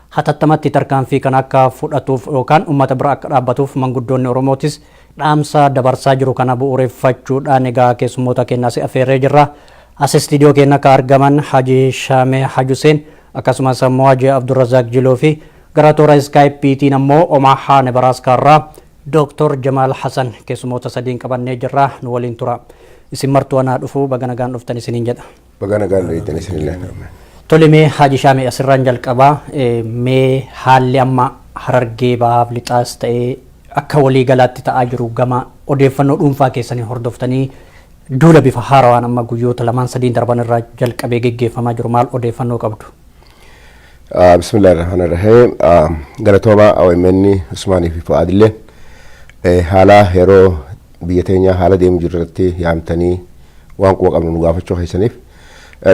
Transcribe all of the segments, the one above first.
Hatattamatti tarkaanfii kana akka fudhatuuf yookaan uummata bira akka dhaabbatuuf manguddoonni Oromootis dhaamsa dabarsaa jiru. Kana bu'uureffachuudhaan egaa keessummoota keenyaas affeerree jirra. As istiidiyoo keenya akka argaman Haji Shaamee Hajuseen, akkasumas ammoo Haji Abdurrazaaq Jiloo fi gara toora iskaayippiitiin ammoo Omahaa Nebraaskaa Dooktor Jamaal Hasan, keessummoota sadiin qabannee jirra. Nu waliin tura. Isin martuu anaa dhufuu, baga nagaan dhuftan isiniin jedha. Baga nagaan dheeytan isinillee. Tole, mee Haji Shaamee asirraan jalqabaa. Mee haalli amma Harargee Bahaaf Lixaas ta'ee akka waliigalaatti ta'aa jiru, gama odeeffannoo dhuunfaa keessanii hordoftanii, duula bifa haarawaan amma guyyoota lamaan sadiin darban irraa jalqabee geggeeffamaa jiru maal odeeffannoo qabdu? Bismillah ar-Rahmaan ar-Rahiim. Galatooma OMN, Usmaanii fi Fu'aadillee, haala yeroo biyya teenya haala deemu jiru irratti yaamtanii waan quba qabnu nu gaafachuu keessaniif.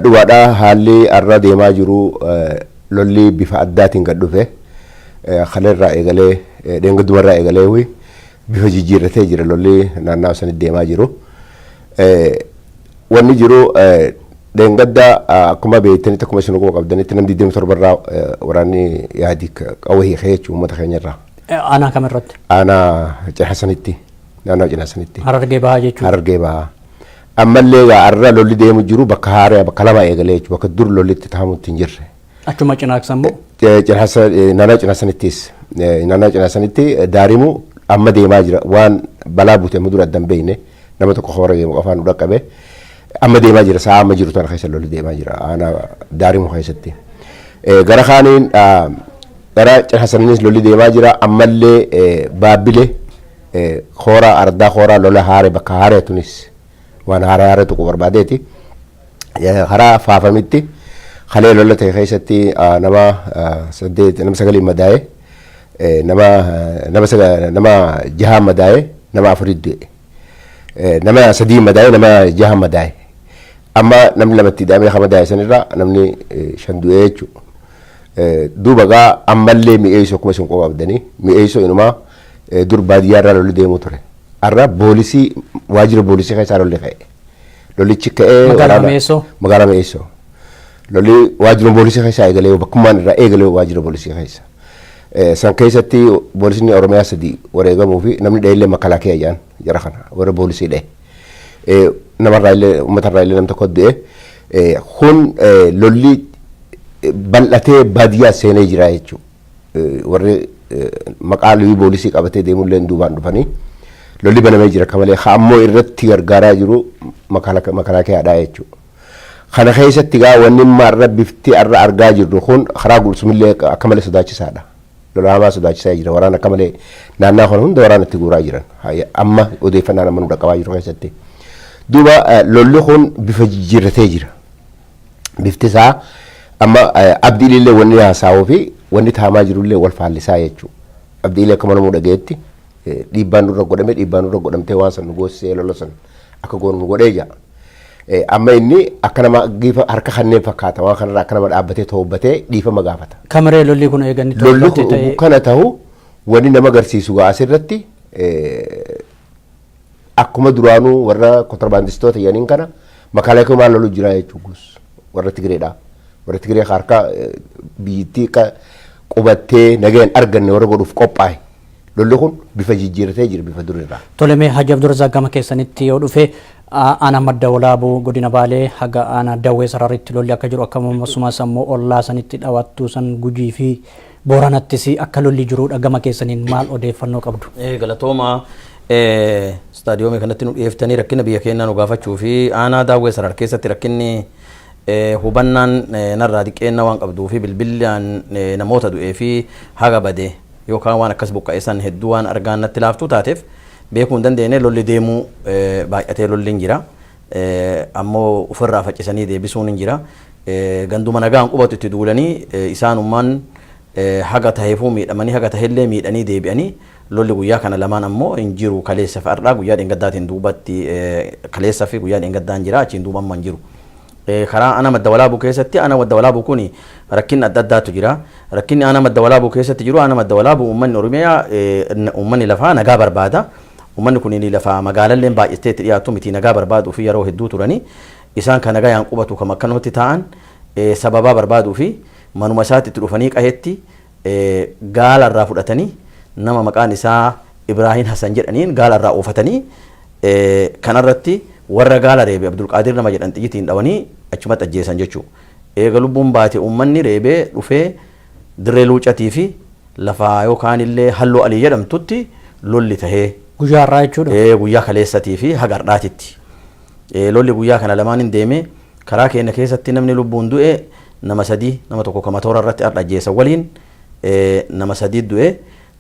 Dhugaadhaa, haalli har'a deemaa jiru lolli bifa addaatiin gad dhufe. Kalerraa eegalee, dheengaddumarraa eegalee bifa jijjiirratee jira lolli naannawa sanitti deemaa jiru. Wanni jiru, dheengadda akkuma beektanitti, akkuma isin quba qabdanitti, namni 27 irraa waraanni yaadii qawwee hiikee jechuun uummata keenya irraa. Aanaa kamirratti? Aanaa Cinaaksanitti, naannoo Cinaaksanitti. Harargee Bahaa jechuudha. Harargee Bahaa. Ammallee egaa har'a lolli deemu jiru bakka haaraa, bakka lama eegalee jechuudha, bakka dur lolli itti taa'amutti hin jirre. Achuma Cinaaksan moo? Cinaaksa, naannoo Cinaaksanittis, naannoo Cinaaksanitti daarimu amma deemaa jira. Waan balaa buute amma dura adda hin beekne, nama tokko hora deemu qofaan nu dhaqqabe. Amma deemaa jira, sa'a amma jiru tana keessa lolli deemaa jira aanaa daarimu keessatti. Gara kaaniin, gara Cinaaksaniinis lolli deemaa jira. Ammallee Baabbile kooraa, ardaa kooraa, lola haaree bakka haaree tunis waan haaraa haaraa tuqu barbaadeeti. Karaa faafamitti kalee lola ta'e keessatti nama saddeet, nama sagalii madaa'e, nama nama nama jaha madaa'e, nama afurii du'e. Nama sadii madaa'e, nama jaha madaa'e. Amma namni lamatti hidhamee kan madaa'e sanirraa namni shan du'e jechuudha. Duuba gaa ammallee Mi'eessoo, akkuma isin quba qabdanii, Mi'eessoo inumaa dur baadiyyaa irraa lolli deemuu ture. Har'a poolisii, waajjira poolisii keessaa lolli ka'e. Lollichi ka'ee. Magaalaa Mi'eessoo? Magaalaa Mi'eessoo. Lolli waajjira poolisii keessaa eegalee, bakkummaan irraa eegalee waajjira poolisii keessa. San keessatti poolisni Oromiyaa sadi wareegamuu fi namni dha'ellee makalaakiyaa jedhan jara kana warra poolisii dha'e. Namarraa illee, uummatarraa illee nam tokko du'e. Kun lolli bal'atee baadiyyaa seenee jira jechuudha. Warri maqaa liyyuu poolisii qabatee deemullee duubaan dhufanii lolli banamee jira akka malee, ammoo irratti gargaaraa jiru makalaakiyaadha jechuudha. Kana keessatti gaa wanni amma irra bifti irra argaa jirru kun karaa guutumillee akka malee sodaachisaadha. Lola hamaa sodaachisaa jira. Waraana akka malee naannaa kana hunda waraana itti guuraa jiran. Amma odeeffannaan amma nu dhaqqabaa jiru keessatti. Duuba lolli kun bifa jijjiirratee jira. Bifti isaa amma Abdiin illee wanni haasa'uu fi wanni taamaa jirullee wal faallisaa jechuudha. Abdiin illee akkuma namuu dhageetti dhiibbaan nurra godhame, dhiibbaan nurra godhamtee waan san nu goosisee, lola san akka goonu nu godhee jira. Amma inni akka nama giifa harka kanneen fakkaata, waan kanarraa akka nama dhaabbatee toobbatee dhiifama gaafata. Kamiree lolli kun eeganni Lolli kun kana ta'u wanni nama agarsiisu gaa asirratti, akkuma duraanuu warra kontirbaandistoota jedhaniin kana makaalaakiyaa maal lolu jira jechuudha, warra Tigireedha. Warra Tigiree harka biyyittii akka qubattee nagayaan arganne warra godhuuf qophaa'e. Lolli kun bifa jijjiirratee jira bifa durirraa. Tole, mee Haji Abdurrazaaq, gama keessanitti yoo dhufe, aanaa Madda Walaabuu godina Baalee haga aanaa Dawwee Sararitti lolli akka jiru, akkasumas ammoo ollaa sanitti dhawattuu san Gujii fi Booranattis akka lolli jirudha, gama keessaniin maal odeeffannoo qabdu? Galatooma, istaadiyoomii kanatti nu dhiyeeftanii rakkina biyya keenyaa nu gaafachuu fi aanaa Daawwee Sarar keessatti rakkinni hubannaan narraa xiqqeenna waan qabduu fi bilbilaan namoota du'ee fi haga bade yookaan waan akkas buqqa'e san hedduu waan argaan natti laaftuu taateef beekuu hin dandeenye. Lolli deemuu baay'atee, lolli hin jira. Ammoo ofirraa faccisanii deebisuun hin jira. Ganduma nagaan qubatu itti duulanii, isaanummaan haga taheefuu miidhamanii, haga tahellee miidhanii deebi'anii. Lolli guyyaa kana lamaan ammoo hin jiru, kaleessa fi har'aa. Guyyaa dheengaddaatiin duubatti, kaleessa fi guyyaa dheengaddaan jira, achiin duuba amma hin jiru. Karaa ana Madda Walaabuu keessatti, ana Madda Walaabuu kun rakkinni adda addaatu jira. Rakkinni ana Madda Walaabuu keessatti jiru, ana Madda Walaabuu uummanni Oromiyaa, uummanni lafaa nagaa barbaada. Uummanni kun lafa magaalalleen baay'attee itti dhiyaatu miti, nagaa barbaaduu fi yeroo hedduu turanii isaan kan nagayaan qubatu kam akkanumatti taa'an sababaa barbaaduu fi manuma isaatti itti dhufanii qahetti Gaala irraa fudhatanii nama maqaan isaa Ibraahin Hasan jedhaniin gaala irraa oofatanii, kanarratti warra gaala reebe Abdulqaadir nama jedhan xiyyitiin dhawanii achumatti ajjeesan jechuudha. Eega lubbuun baate uummanni reebee dhufee dirree luucatii fi lafa yookaan illee halluu alii jedhamtutti lolli tahee. Guyyaa har'aa jechuudha. Guyyaa kaleessatii fi haga har'aatitti. Lolli guyyaa kana lamaan hin deeme. Karaa keenya keessatti namni lubbuun du'e nama sadii, nama tokko kama toora irratti har'a ajjeesan waliin nama sadii du'e.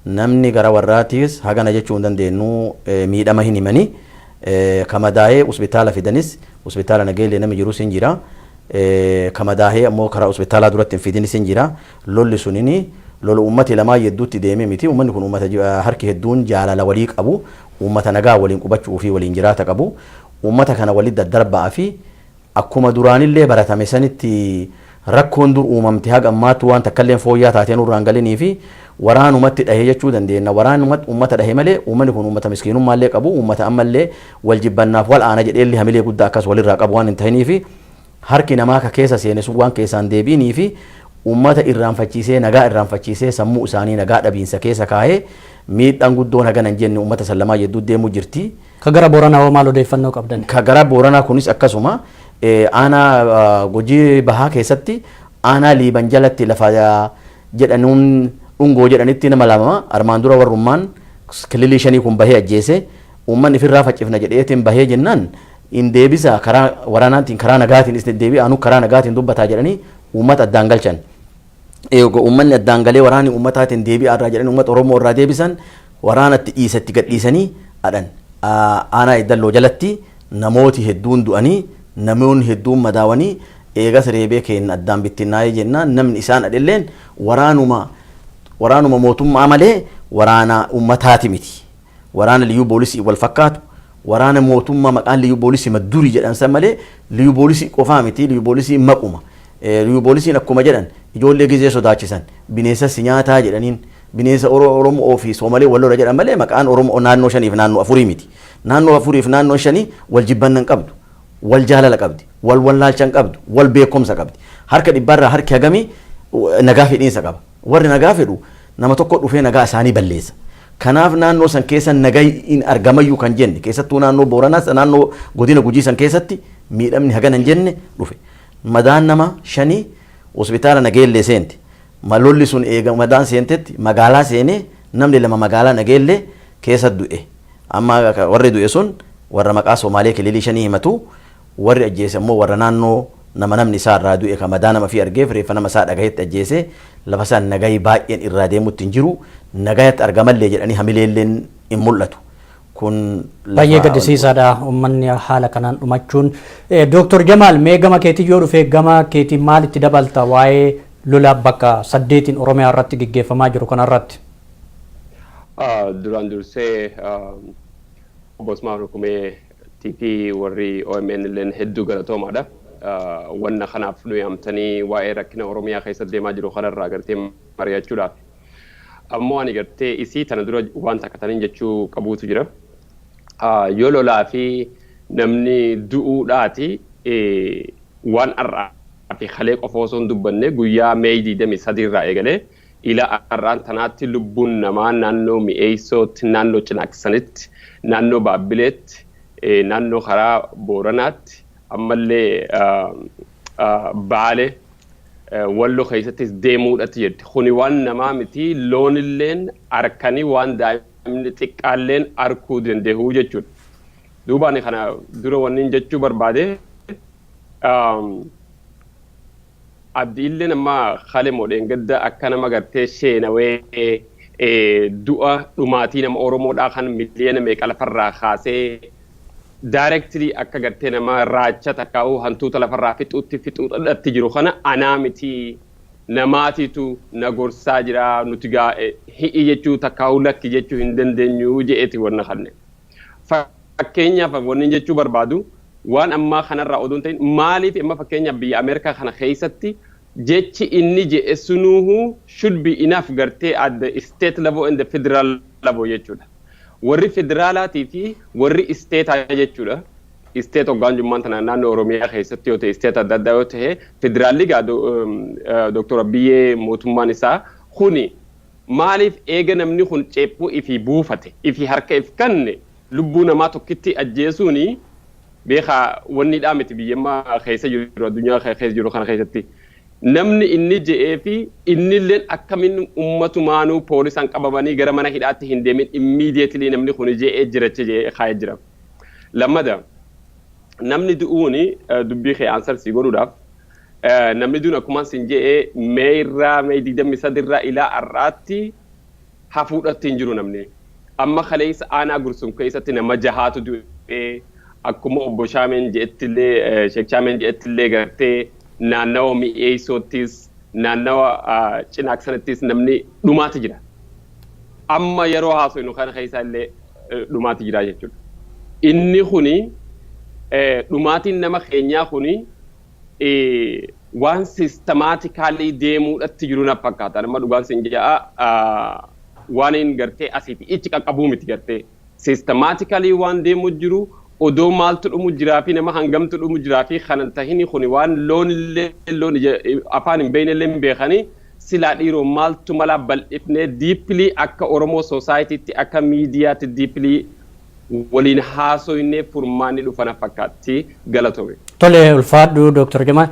Namni gara warraatiis hagana jechuu hin dandeenyu, miidhama hin himani. Kamadaa'ee hospitaala fidanis hospitaala Nageellee namni jirus hin jira. Kamadaa'ee ammoo karaa hospitaalaa duratti hin fidinis hin jira. Lolli sunini lola uummati lamaa yedduutti deeme miti. Uummanni kun uummata harki hedduun jaalala walii qabu. Uummata nagaa waliin qubachuu fi waliin jiraata qabu. Uummata kana walitti daddarbaa fi akkuma duraanillee baratame sanitti rakkoon dur uumamte haga ammaatti waan takkallee fooyyaa taateen nurraan galinii fi waraanumatti dhahee jechuu dandeenya. Waraanumatti uummata dhahee malee uummanni kun uummata miskiinummaallee qabu, uummata ammallee wal jibbannaaf wal aana jedheellee hamilee guddaa akkas walirraa qabu waan hin ta'inii fi harki namaa ka keessa seene sun waan keessaan deebiinii fi uummata irraanfachiisee, nagaa irraanfachiisee, sammuu isaanii nagaa dhabiinsa keessa kaa'ee miidhaan guddoon hagana hin jenne uummata sallamaa jidduu deemuu jirti. Ka gara Booranaa hoo maal odeeffannoo qabdan? Ka gara Booranaa kunis akkasuma aanaa Gujii Bahaa keessatti aanaa Liiban jalatti lafa jedhanuun dhungoo jedhanitti nama lama armaan dura warrummaan kililii shanii kun bahee ajjeese. Uummanni ifirraa faccifna jedheetiin bahee jennaan, hin deebisa, karaa waraanaatiin, karaa nagaatiin isin deebi'a, anu karaa nagaatiin dubbataa jedhanii uummata addaan galchan. Eega uummanni addaan galee waraanni uummataatiin deebi'a irraa jedhanii uummata Oromoo irraa deebisan, waraanatti dhiisatti gadhiisanii adhan. Aanaa Eddalloo jalatti namooti hedduun du'anii, namoonni hedduun madaawanii, eegas reebee keenya addaan bittinnaa'ee jennaan namni isaan adhelleen waraanuma mootummaa malee waraana uummataati miti. Waraana liyyuu poolisii wal fakkaatu, waraana mootummaa maqaan liyyuu poolisii maddurii jedhan san malee liyyuu poolisii qofaa miti, liyyuu poolisii maquma. Liyyuu poolisiin akkuma jedhan ijoollee gizee sodaachisan bineensa si nyaataa jedhaniin bineensa Oromoo fi Soomalee wal lola jedhan malee maqaan Oromoo naannoo shaniif naannoo afurii miti. Naannoo afuriif naannoo shanii wal jibbanna hin qabdu. Wal jaalala qabdi. Wal wallaalcha hin qabdu. Wal beekumsa qabdi. Harka dhibbarraa harki hagamii nagaa fedhiinsa qaba. Warri nagaa fedhu nama tokko dhufee nagaa isaanii balleessa. Kanaaf naannoo san keessa nagaa hin argamayyuu kan jenne, keessattuu naannoo Booranaas naannoo godina Gujii san keessatti miidhamni hagana hin jenne dhufe. Madaan nama shanii hospitaala Nageellee seente. Malolli sun eega madaan seentetti magaalaa seenee namni lama magaalaa Nageellee keessa du'e. Amma warri du'e sun warra maqaa Somaalee kililii shanii himatu, warri ajjeese ammoo warra naannoo nama namni isaa irraa du'e ka madaa nama fi argeef reeffa nama isaa dhagahetti ajjeese. Lafa isaan nagayi baay'een irraa deemutti hin jiru, nagayatti argamallee jedhanii hamileelleen hin mul'atu. Kun Baay'ee gaddisiisaadha uummanni haala kanaan dhumachuun. Dooktor Jamaal, mee gama keetii yoo dhufe, gama keetii maal itti dabalta waa'ee lola bakka saddeetiin Oromiyaa irratti gaggeeffamaa jiru kanarratti? Duraan dursee obbo Usmaan Rukumee fi warri OMN illeen hedduu galatoomaadha. Wanna kanaaf nu yaamtanii waa'ee rakkina Oromiyaa keessa deemaa jiru kanarraa gartee mari'achuudhaaf. Ammoo ani gartee isii tana dura waan takka taniin jechuu qabuutu jira. Yoo lolaa fi namni du'uudhaati waan har'aa fi kalee qofa osoo hin dubbanne, guyyaa Meey 23 irraa eegalee ila har'aan tanaatti lubbuun namaa naannoo Mi'eessootti, naannoo Cinaaksanitti, naannoo Baabbileetti, naannoo karaa Booranaatti, ammallee Baale, Wallo keessattis deemuudhatti jirti. Kuni waan namaa miti, loonilleen harkanii waan daa'imni xiqqaalleen arkuu danda'u jechuudha. Duuba ani kana dura wanni jechuu barbaade, Abdiilleen amma kale modheen gadda akka nama gartee sheenawee du'a dhumaatii nama Oromoodhaa kan miliyoona meeqa lafarraa kaasee directly akka gartee nama raacha takkaa'uu hantuuta lafarraa fixuutti fixuudhatti jiru kana anaa miti, namaatiitu na gorsaa jira, nuti gaa hi'i jechuu takkaa'uu lakki jechuu hin dandeenyu je'eeti wanna kanne. Fakkeenyaaf wanni jechuu barbaadu, waan ammaa kanarraa odoo hin ta'in, maaliif amma fakkeenyaaf biyya Ameerikaa kana keessatti jechi inni je'e sunuuhu should be enough gartee at the state level and the federal level jechuudha. Warri federaalaatii fi warri isteetaa jechuudha. State hoggaan jummaan tana naannoo Oromiyaa keessatti yoo ta'e, state adda addaa yoo ta'e, federaalli gaa Dooktor Abiyyee mootummaan isaa Kuni maaliif eega namni kun ceephuu ifii buufate, ifii harka if kanne, lubbuu namaa tokkitti ajjeesuuni beekaa wanni dhaa miti biyyammaa keessa jiru, addunyaa keessa jiru kana keessatti. Namni inni je'ee fi innilleen akkamiin ummatumaanuu poolisaan qabamanii gara mana hidhaatti hin deemin immediately namni kun je'ee jiracha je'ee kaayee jira. Lammada, namni du'uuni dubbii kee answer sii godhuudhaaf, namni du'uun akkuma sin je'ee May irraa, May 23 irraa ilaa har'aatti hafuudhatti hin jiru namni. Amma kaleessa aanaa Gursum keessatti nama jahaatu du'ee, akkuma obbo Shaameen je'ettillee, Sheek Shaameen je'ettillee, gartee naannawa Mi'eessoottis naannawa Cinaaksanattis namni dhumaati jira. Amma yeroo haasofnu kana keessa illee dhumaati jira jechuudha. Inni kuni dhumaatiin nama keenyaa kuni waan systematically deemuudhatti jiru na fakkaata. Nama dhugaan sin jedha, waan hin gartee asiiti ichi qaqqabuu miti, gartee systematically waan deemu jiru, odoo maaltu dhumu jiraa fi nama hangamtu dhumu jiraa fi kanan tahini kuni waan loon illee loon afaan hin beekne illee hin beekanii. Silaa dhiiroo maaltu mala bal'ifnee deeply akka Oromoo societytti, akka miidiyaatti deeply waliin haasoynee furmaanni dhufana fakkaatti. Galatoomi. Tole, ulfaadhu Dooktar Jamal.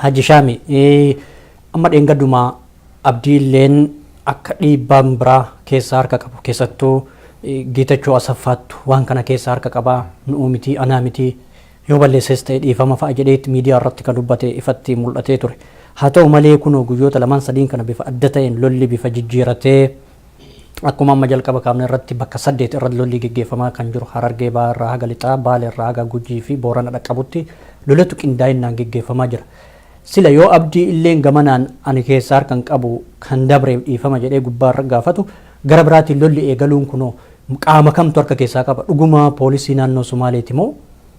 Haji Shaami, amma dheengaddumaa Abdiilleen akka dhiibbaan biraa keessa harka qabu, keessattuu Geetachoo Asaffaattu waan kana keessa harka qabaa, nu'uu miti, anaa miti, yoo balleesses ta'e dhiifama fa'a jedheetti miidiyaa irratti kan dubbate ifatti mul'atee ture. Haa ta'u malee kunoo guyyoota lamaan sadiin kana bifa adda ta'een lolli bifa jijjiiratee, akkuma amma jalqaba kaafne irratti, bakka saddeet irratti lolli geggeeffamaa kan jiru, Harargee Bahaa irraa haga Lixaa, Baale irraa haga Gujii fi Boorana dhaqqabutti lolatu qindaa'inaan geggeeffamaa jira. Sila yoo Abdii illeen gamanaan ani keessaa harkan qabu, kan dabreef dhiifama jedhee gubbaa irra gaafatu, gara biraatiin lolli eegaluun kunoo qaama kamtu harka keessaa qaba? Dhuguma poolisii naannoo Sumaaleeti moo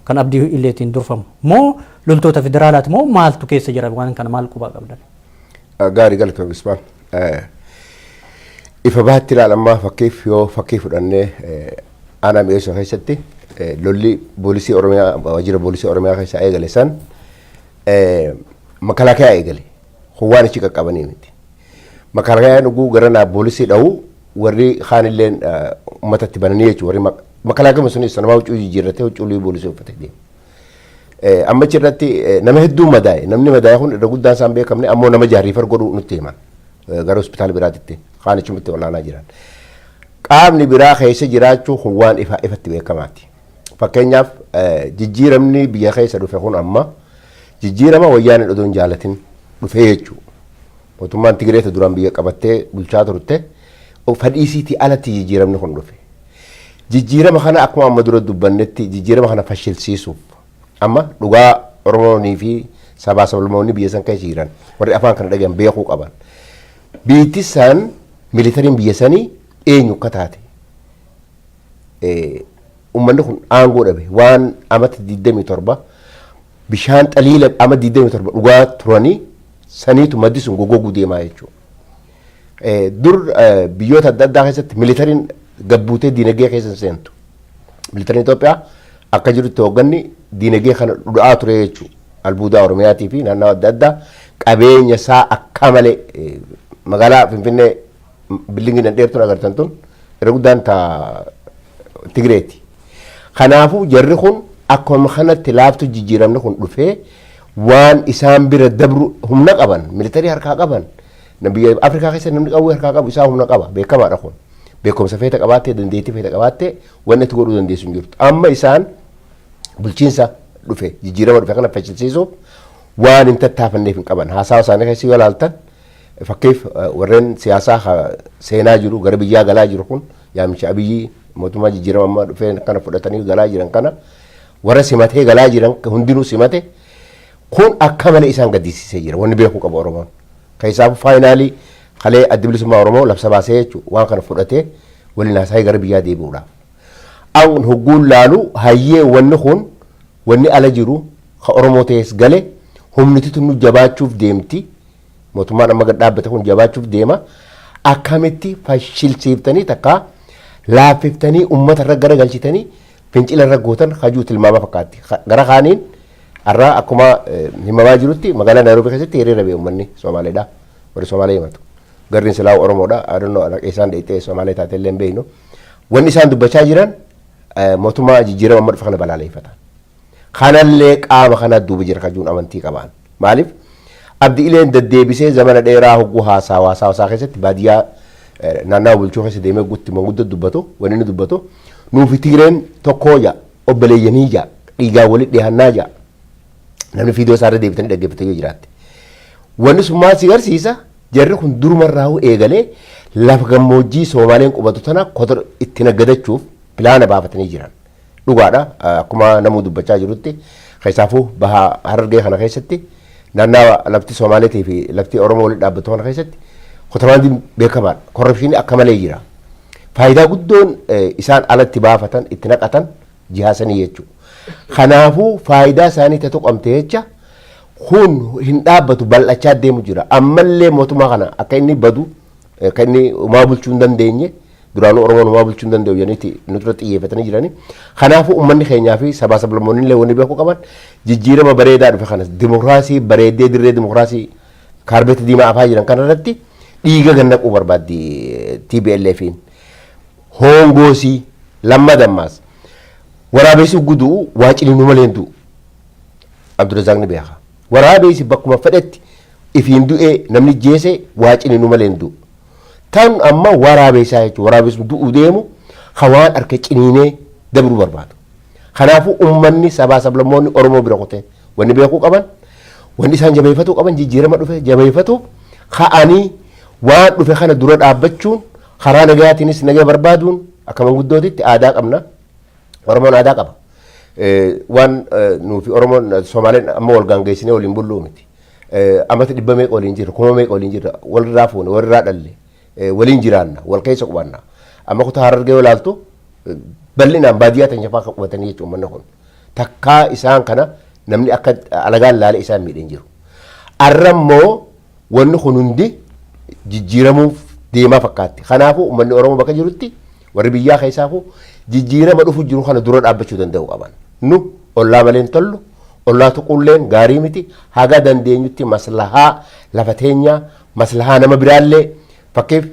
kan Abdii Illeetiin durfamu moo loltoota federaalaati moo maaltu keessa jira? Waan kana maal qubaa qabdan? Gaarii, galatoom Ismaan. Ifa baatti ilaalammaa fakkiif yoo fakkii fudhannee, aanaa Mi'eessoo keessatti lolli poolisii Oromiyaa, waajjira poolisii Oromiyaa keessaa eegale san makalaakaa eegale. Waan achi qaqqabanii miti. Makalaakayaan dhuguu gara naa poolisii dha'u, warri kaanilleen uummatatti bananii jechuudha. Warri makalaakama sunis nama huccuu jijjiirratee huccuu poolisii uffatee deema. Amma achirratti nama hedduu madaa'e. Namni madaa'e kun irra guddaan isaan beekamne, ammoo nama jaarriifar godhuu nutti himan. Gara hospitaala biraatitti kaan achumatti olaanaa jiran. Qaamni biraa keessa jiraachuu kun waan ifa ifatti beekamaati. Fakkeenyaaf, jijjiiramni biyya keessa dhufe kun amma jijjiirama Wayyaaneen odoo hin jaalatin dhufee jechuudha. Mootummaan Tigireeta duraan biyya qabattee bulchaa turte fadhiisiitii alatti jijjiiramni kun dhufe. Jijjiirama kana akkuma amma dura dubbannetti jijjiirama kana fashilsiisuuf amma dhugaa Oromoonii fi sabaa sablammoonni biyya san keessa jiran warri afaan kana dhagahan beekuu qaban. Biyyi san militariin biyya sanii eenyu akka taate, uummanni kun aangoo dhabe, waan amata 27 bishaan xaliila ama 27 dhugaa turanii saniitu maddi sun goggoguu deemaa jechuudha. Dur biyyoota adda addaa keessatti militariin gabbuutee diinagdee keessa hin seentu. Militariin Itoophiyaa akka jirutti hoogganni diinagdee kana dhudhaa ture jechuudha. Albuudaa Oromiyaatii fi naannawa adda addaa qabeenya isaa akka malee, magaalaa Finfinnee buildingii nan dheertuun agartan tun irra guddaan ta Tigireeti. Kanaafuu jarri kun akkuma kanatti laaftu jijjiiramni kun dhufee waan isaan bira dabru humna qaban, militarii harkaa qaban. Biyya Afrikaa keessa namni qawwee harkaa qabu isaa humna qaba, beekamaadha kun. Beekumsa feeta qabaattee, dandeettii feeta qabaattee, wanni itti godhuu dandeessu hin jirtu. Amma isaan bulchiinsa dhufe, jijjiirama dhufe kana fashilsiisuuf waan hin tattaafanneef hin qaban. Haasawa isaanii keessa yoo ilaaltan, fakkeef warreen siyaasaa seenaa jiru, gara biyyaa galaa jiru kun, yaamicha Abiyyi mootummaa jijjiirama amma dhufee kana fudhatanii galaa jiran kana warra simatee galaa jiran hundinuu simate kun akka malee isaan gaddisiisee jira, wanni beekuu qabu Oromoon. Keessaafuu finally kalee Addi Bilisummaa Oromoo labsa baasee jechuudha, waan kana fudhatee waliin haasa'ee gara biyyaa deebi'uudhaaf. An hogguun laalu hayyee, wanni kun wanni ala jiru ka Oromoo ta'es gale humniti tun nu jabaachuuf deemti. Mootummaan amma gad dhaabbate kun jabaachuuf deema. Akkamitti fashilsiiftanii, takka laaffiftanii, uummata irra gara galchitanii fincila irra gootan hajuu tilmaama fakkaatti. Gara kaaniin har'a akkuma himamaa jirutti magaalaa Naayiroobii keessatti hiriira ba'e uummanni Somaaleedha. Warri Somaalee himatu. Garriin silaa Oromoodha. Adonnoo isaan dheeyxee Somaalee taatee illee hin beeknu. Wanni isaan dubbachaa jiran mootummaa jijjiirama amma dhufe kana balaaleffatan. Kanallee qaama kana duuba jira kajuun amantii qabaan. Maaliif? Abdi Ileen deddeebisee zamana dheeraa hogguu haasawaa haasawaa keessatti baadiyyaa naannawa bulchuu keessa deemee gutti manguddoo dubbatu, wanni inni dubbatu, nuufi Tigreen tokkoo jaa, obboleeyyanii jaa, dhiigaa walitti dhihannaa jaa. Namni viidiyoo isaarra deebitanii dhaggeeffatee yoo jiraatte. Wanni sun maal si garsiisa? Jarri kun durumarraa eegalee lafa gammoojjii Soomaaleen qubatu tana kotor itti naggadachuuf pilaana baafatanii jiran. Dhugaadha, akkuma namuu dubbachaa jirutti, keessaafuu baha Harargee kana keessatti, naannawa lafti Somaaleetii fi lafti Oromoo walitti dhaabbatu kana keessatti kontirbaandiin beekamaadha. Korrupshinii akka malee jira. Faayidaa guddoon isaan alatti baafatan itti naqatan jihaasanii jechuudha. Kanaafuu faayidaa isaanii ta'e tuqamte jecha kun hin dhaabbatu, bal'achaa deemu jira. Ammallee mootummaa kana akka inni badu, akka inni homaa bulchuu hin dandeenye, duraanuu Oromoon homaa bulchuu hin danda'u jedhaniiti nu dura xiyyeeffatanii jirani. Kanaafuu uummanni keenyaa fi sabaa sablammoonni illee wanni beekuu qaban, jijjiirama bareedaa dhufe kanas, dimokiraasii bareeddee dirree dimokiraasii kaarbeetii diimaa afaa jiran kanarratti dhiiga gannaquu barbaaddi TPLFin. Hongoosii lamma dammaas waraabessi guduu waa ciniinuu malee hin du'u. Abdurrazaaq ni beeka. Waraabessi bakkuma fedhetti ifiin du'ee namni jeese waa ciniinuu malee hin du'u. Tan amma waraabeessaa jechuudha. Waraabessi du'uu deemu hawaan harka ciniinee dabruu barbaadu. Kanaafuu uummanni sabaa sablammoonni Oromoo bira kutee wanni beekuu qaban, wanni isaan jabeeffatuu qaban, jijjiirama dhufe jabeeffatuuf ka'anii waan dhufe kana dura dhaabbachuun, karaa nagayaatiinis nagaa barbaaduun akka manguddootitti aadaa qabna. Oromoon aadaa qaba. Waan nuufi Oromoon Somaaleen amma wal gaangeessinee waliin bulluu miti. Amata 100 meeqa waliin jirra, 1000 meeqa waliin jirra, walirraa fuune, walirraa dhalle, waliin jiraanna, wal keessa qubanna. Amma kutaa Harargee yoo ilaaltu bal'inaan baadiyyaa tan shafaa qubatanii jechuudha uummanni kun. Takkaa isaan kana namni akka alagaan laalee isaan miidheen jiru. Arra immoo wanni kun hundi jijjiiramuuf deemaa fakkaatti. Kanaafuu uummanni Oromoo bakka jirutti, warri biyyaa keessaafuu, jijjiirama dhufu jiru kana dura dhaabbachuu danda'u qaban. Nu ollaa malee hin tollu, ollaa tuqulleen gaarii miti, haga dandeenyutti maslahaa lafa teenyaa, maslahaa nama biraallee, fakkeef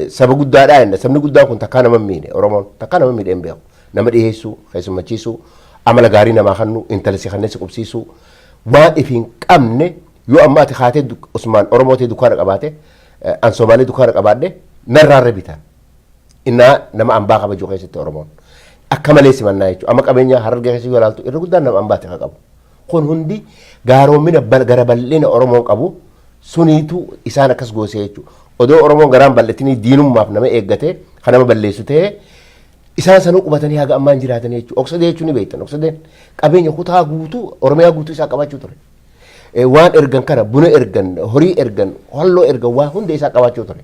saba guddaadhaa jenna. Sabni guddaan kun takkaa nama hin miine. Oromoon takkaa nama miidhee hin beeku. Nama dhiyeessuu, keessummachiisuu, amala gaarii namaa kennu, intala si kanneen si qubsiisuu, waan ifi hin qabne. Yoo amma ati kaatee Usmaan Oromoo ta'e dukkaana qabaate, an Somaalee dukkaana qabaadhe, narraarra bitan. Innaa nama ambaa kabajuu keessatti Oromoon akka malee simannaa jechuudha. Amma qabeenya Harargee keessa yoo ilaaltu irra guddaan nama ambaati kan qabu. Kun hundi gaaromina gara bal'ina Oromoon qabu suniitu isaan akkas goosee jechuudha. Odoo Oromoon garaan bal'atinii diinummaaf nama eeggatee kan nama balleessu ta'ee isaan sanuu qubatanii haga ammaan jiraatanii jechuudha. Oksadee jechuun ni beektan. Oksadeen qabeenya kutaa guutuu Oromiyaa guutuu isaa qabaachuu ture. Waan ergan kana, buna ergan, horii ergan, halloo ergan, waa hunda isaa qabaachuu ture.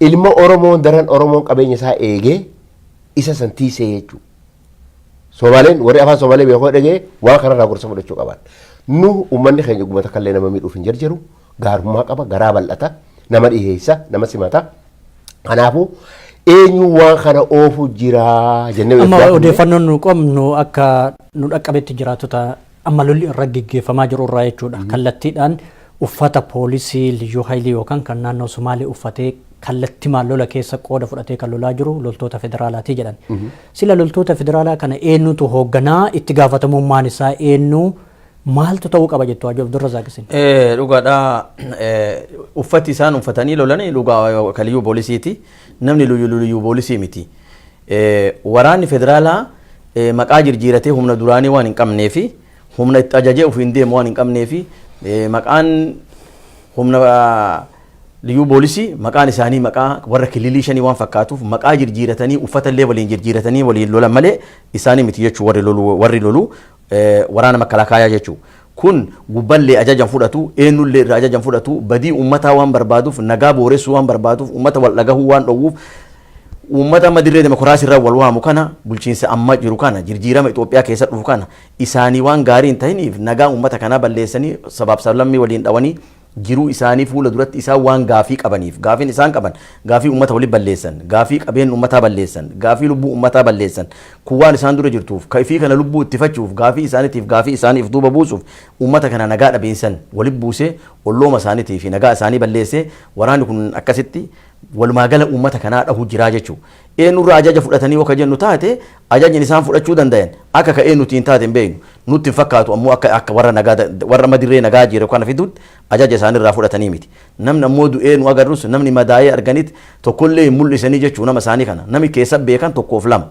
Ilma Oromoon daran Oromoon qabeenya isaa eegee isa san tiisee jechuudha. Somaaleen warri afaan Somaalee beekoo dhagee waan kanarraa gorsa fudhachuu qaban. Nu uummanni keenya gubata kallee nama miidhuuf hin jarjaru, gaarummaa qaba, garaa bal'ata, nama dhiheessa, nama simata. Kanaafuu eenyu waan kana oofu jira jennee Amma odeeffannoon nu qabnu akka nu dhaqqabetti, jiraatota amma lolli irra geggeeffamaa jiru irraa jechuudha. Kallattiidhaan uffata poolisii liyyuu haayilii yookaan kan naannoo Sumaalee uffatee kallattimaan lola keessa qooda fudhatee kan lolaa jiru loltoota federaalaati jedhan. Sila loltoota federaalaa kana eenyutu hoogganaa, itti gaafatamummaan isaa eenyu, maaltu ta'uu qaba jettu, Haji Abdurrazaaq isin? Dhugaadha. Uffati isaan uffatanii lolanii dhugaa kan liyyuu poolisiiti. Namni liyyuu poolisii miti. Waraanni federaalaa maqaa jirjiiratee humna duraanii waan hin qabneefi, humna itti ajajee ofiin deemu waan hin qabneefi, maqaan humna liyyuu poolisii maqaan isaanii maqaa warra kililii shanii waan fakkaatuuf maqaa jirjiiratanii uffata illee waliin jirjiiratanii waliin lolan malee isaanii miti jechuu, warri lolu waraana makalakaayaa jechuu. Kun gubballee ajajan fudhatu, eenyullee irraa ajajan fudhatu, badii uummataa waan barbaaduuf, nagaa booressuu waan barbaaduuf, uummata wal dhagahuu waan dhowwuuf, uummata amma dirree demokiraasii irra wal waamu kana, bulchiinsa amma jiru kana, jirjiirama Itoophiyaa keessa dhufu kana isaanii waan gaarii hin ta'iniif nagaa uummata kanaa balleessanii sabaaf sablammii waliin dhawanii Jiruu isaanii fuula duratti isaan waan gaafii qabaniif, gaafiin isaan qaban gaafii uummata waliin balleessan, gaafii qabeen uummataa balleessan, gaafii lubbuu uummataa balleessan, kun waan isaan dura jirtuuf kaifii kana lubbuu ittifachuuf, gaafii isaaniitiif gaafii isaaniif duuba buusuuf uummata kana nagaa dhabeessan waliin buusee ollooma isaaniitii fi nagaa isaanii balleessee waraanni kun akkasitti walumaa gala uummata kanaa dhahu jiraa jechuudha. Eenyurraa ajaja fudhatanii yoo ka jennu taate, ajajni isaan fudhachuu danda'an akka ka'ee nuti hin taate hin beeknu, nutti hin fakkaatu. Ammoo akka warra nagaa, warra madirree nagaa jiru kana fiduutti ajaja isaanirraa fudhatanii miti. Namni ammoo du'ee nu agarrus, namni madaa'ee arganitti tokkollee hin mul'isanii jechuu nama isaanii kana. Namni keessa beekan tokkoof lama.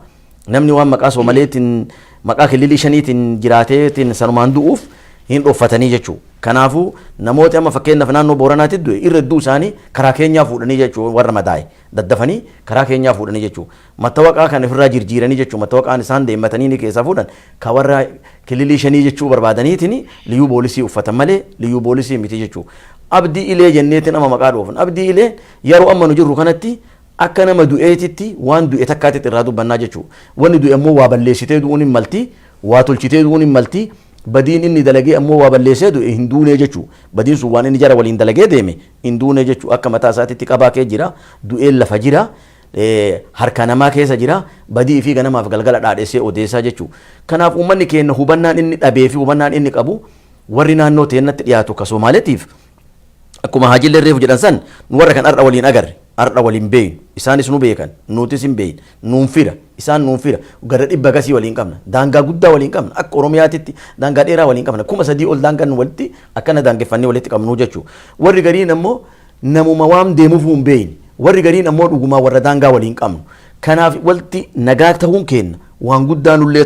Namni waan maqaa Soomaleetiin, maqaa kililii shaniitiin jiraateetiin sanumaan du'uuf hin dhoffatanii jechuudha. Kanaafuu namooti amma fakkeenyaaf naannoo Booranaatti du'e irra hedduu isaanii karaa keenyaa fuudhanii jechuudha, warra madaa'e daddafanii karaa keenyaa fuudhanii jechuudha. Mattawaqaa kan ofirraa jirjiiranii jechuudha. Mattawaqaan isaan deemmatanii ni keessaa fuudhan ka warra kililii shanii jechuu barbaadaniitiin liyyuu poolisii uffatan malee liyyuu poolisii miti jechuudha. Abdii Ilee jenneetiin amma maqaa dhoofan. Abdii Ilee yeroo amma nu jirru kanatti akka nama du'eetitti waan du'e takkaatitti irraa dubbannaa jechuudha. Wanni du'e ammoo waa balleessitee du'uun hin malti, waa tolchitee du'uun hin malti. Badiin inni dalagee ammoo waa balleessee du'e hin duunee jechuudha. Badiin sun waan inni jara waliin dalagee deeme hin duunee jechuudha. Akka mataa isaatitti qabaa kee jira, du'een lafa jira, harka namaa keessa jira, badii fi ganamaaf galgala dhaadhessee odeessaa jechuudha. Kanaaf uummanni keenya hubannaan inni dhabee fi hubannaan inni qabu, warri naannoo teennatti dhiyaatu ka Somaaleetiif akkuma Haajillee reefu jedhan san, nu warra kan har'a waliin agarre, har'a waliin beeynu, isaanis nu beekan, nutis hin beeyne, nuun fira, isaan nuun fira, gara 100 gasii waliin qabna, daangaa guddaa waliin qabna, akka Oromiyaatitti daangaa dheeraa waliin qabna, 3000 ol daangaa nu walitti akkana daangeffannee walitti qabnu jechuudha. Warri gariin ammoo namuma waan deemuuf hin beeyne, warri gariin ammoo dhugumaa warra daangaa waliin qabnu. Kanaaf walitti nagaa ta'uun keenya waan guddaa nullee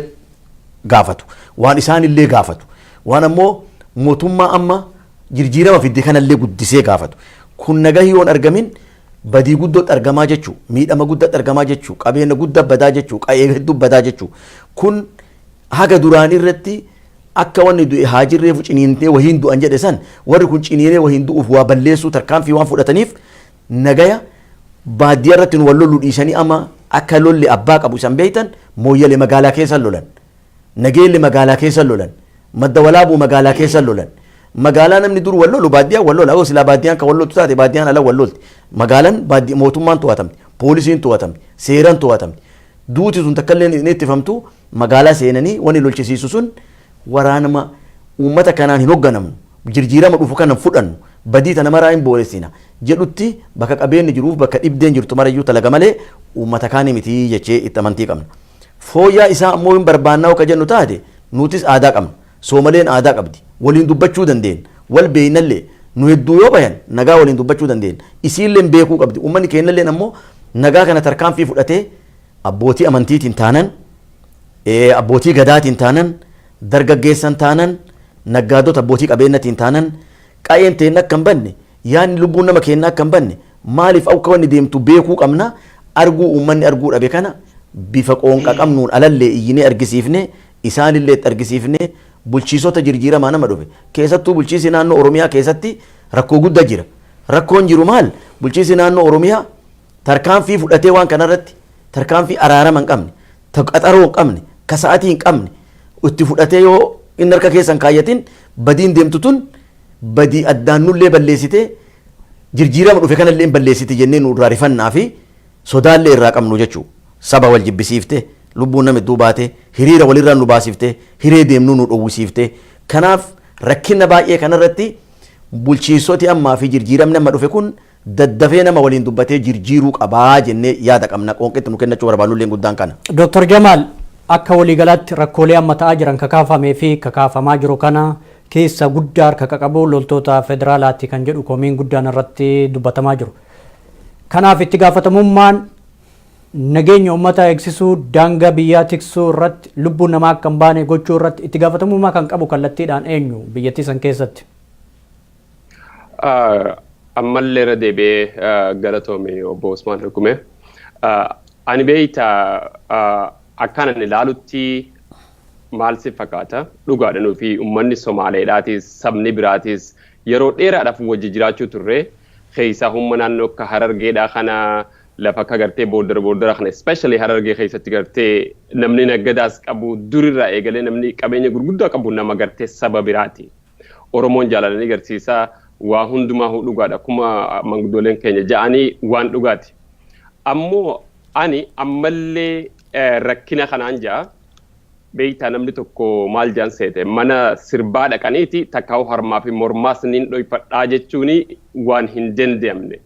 gaafatu, waan isaanillee gaafatu, waan ammoo mootummaa amma jirjiirama fidde kanallee guddisee gaafatu. Kun nagaa yoon argamin badii guddootti argamaa jechuu, miidhama guddaatti argamaa jechuu, qabeenya guddaa badaa jechuu, qa'ee hedduu badaa jechuu. Kun haga duraan irratti akka wanni du'e Haajirreefu ciniintee wahiin du'an jedhe san, warri kun ciniinee wahiin du'uuf waa balleessuu tarkaanfii waan fudhataniif, nagaya baadiyyaa irratti nu wal loluu dhiisanii amma akka lolli abbaa qabu isan beeytan Mooyyale magaalaa keessa lolan, Nageelle magaalaa keessa lolan, Madda Walaabuu magaalaa keessa lolan. Magaalaa namni dur wal lolu baadiyyaa wal lola. Yoo silaa baadiyyaan kan wal loltu taate baadiyyaan ala wal lolti. Magaalaan mootummaan to'atamti, poolisiin to'atamti, seeraan to'atamti. Duuti sun takka illee hin ittifamtu. Magaalaa seenanii wanni lolchisiisu sun waraanuma uummata kanaan hin hoogganamnu, jirjiirama dhufu kana fudhannu, badii tana maraa hin booressina jedhutti bakka qabeenyi jiruuf bakka dhibdeen jirtu marayyuu talaga malee uummata kaanii miti jechee itti amantii qabna. Fooyyaa isaa ammoo hin barbaannaa akka jennu taate, nutis aadaa qabna. Soomaleen aadaa qabdi. Waliin dubbachuu dandeenya. Wal beeynallee nu hedduu yoo bayan nagaa waliin dubbachuu dandeenya. Isiillee beekuu qabdi. Uummanni keenyallee ammoo nagaa kana tarkaanfii fudhatee abbootii amantiitiin taanan, abbootii gadaatiin taanan, dargaggeessan taanan, naggaadota abbootii qabeenyatiin taanan, qa'een teenna akka hin banne, yaadni lubbuun nama keenya akka hin banne, maaliif akka wanni deemtu beekuu qabna. Arguu uummanni arguu dhabe kana bifa qoonqa qabnuun alallee iyyinee argisiifne, isaanillee itti argisiifne. Bulchiisota jirjiiramaa nama dhufe keessattuu bulchiisi naannoo Oromiyaa keessatti rakkoo guddaa jira. Rakkoon jiru maal? Bulchiisi naannoo Oromiyaa tarkaanfii fudhatee waan kanarratti tarkaanfii araarama hin qabne, qaxaroo hin qabne, ka sa'atii hin qabne itti fudhatee yoo inni harka keessan kaayyatin, badiin deemtu tun badii addaan nullee balleessitee jirjiirama dhufe kanallee hin balleessiti jennee nu irraa rifannaa fi sodaallee irraa qabnu jechuudha. Saba wal jibbisiifte, lubbuun nama hedduu baate, hiriira walirraa nu baasifte, hiree deemnuu nu dhowwisiifte. Kanaaf rakkina baay'ee kanarratti bulchiinsoti ammaa fi jirjiiramni amma dhufe kun daddafee nama waliin dubbatee jirjiiruu qabaa jennee yaada qabna. Qoonqitti nu kennachuu barbaannullee guddaan kana. Dooktar Jamaal, akka waliigalaatti rakkoolee amma ta'aa jiran kakaafamee fi kakaafamaa jiru kana keessa guddaa harka qabu loltoota federaalaati kan jedhu komiin guddaan irratti dubbatamaa jiru. Kanaaf itti gaafatamummaan nageenya uummata eegsisuu, daangaa biyyaa tiksuu irratti, lubbuun namaa akka hin baane gochuu irratti itti gaafatamummaa kan qabu kallattiidhaan eenyu biyyattii san keessatti? Ammallee irra deebi'ee galatoome obbo Usmaan Hukume. Ani beeyta, akkaan ilaalutti maal si fakkaata, dhugaadha, nufi uummanni Somaaleedhaatis sabni biraatis yeroo dheeraadhaaf wajji jiraachuu turre. Keessaa humna naannoo akka Harargeedhaa kana, lafa akka gartee bordera kana, especially Harargee keessatti gartee namni naggadaas qabu, durirraa eegalee namni qabeenya gurguddaa qabu nama gartee saba biraati. Oromoon jaalalanii garsiisaa Waa hundumaa dhugaadha, akkuma manguddooleen keenya ja'anii waan dhugaati. Ammoo ani ammallee rakkina kanaan ja'a. Beeytaa, namni tokko maal jaan seete, mana sirbaa dhaqaniiti takkaa'u harmaa fi mormaas niin dhoyfadhaa jechuun waan hin danda'amne.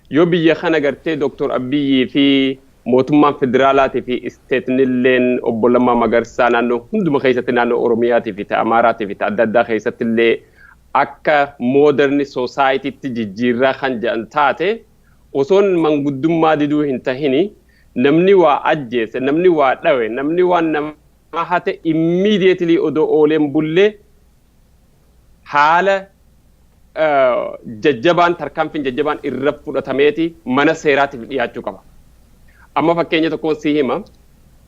Yoo biyya kana gartee Dooktor Abiyyii fi mootummaan federaalaatii fi isteetnilleen obbo Lammaa Magarsaa naannoo hunduma keessatti, naannoo Oromiyaatii fi Amaaraatii fi adda addaa keessatti illee akka modern society tti jijjiirraa kan jedhan taate, osoon manguddummaa diduu hin tahini, namni waa ajjeese, namni waa dhawe, namni waan nama hate, immediately odoo ooleen bullee haala jajjabaan, tarkaanfiin jajjabaan irra fudhatameeti mana seeraatiif dhiyaachuu qaba. Amma fakkeenya tokkoon si hima.